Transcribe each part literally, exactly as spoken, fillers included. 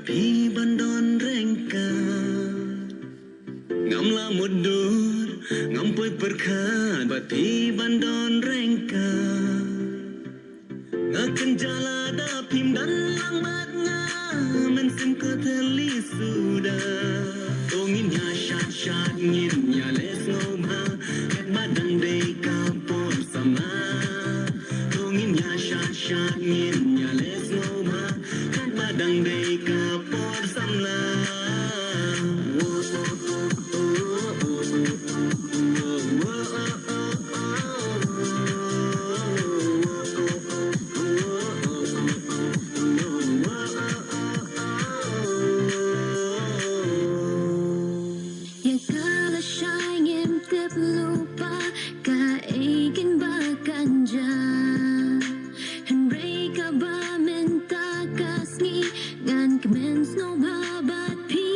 Phi ban don ryngkat. Ngam la mutdur, ngam poi pyrkhat bad phi ban don ryngkat. Nga kynjah lada phim don lang bad nga, mynsiem ka thylli suda. To ngin ïa shad shad, ngin ïa leh sngewbha, katba dang dei ka por samla. To ngin ïa shad shad, ngin ïa leh sngewbha, katba dang dei ka por samla. Ïa ka lashai ngim tip lypa kaei keiñ ba kan jia. Hynrei kaba mynta ka sngi ngan kmen sngewbha bad phi.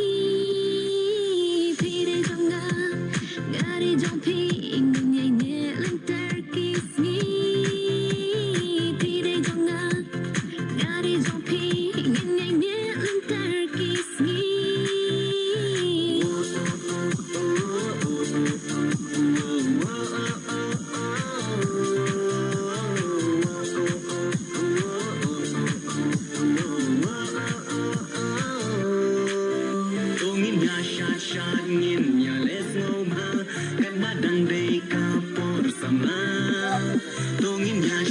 Phi dei jong nga, nga dei jong phi, ngin ïaineh lynter ki sngi. Phi dei jong nga, nga dei jong phi, ngin ïaineh lynter ki sngi. To ngin ïa shad shad, ngin ïa leh sngewbha, katba dang dei ka por samla.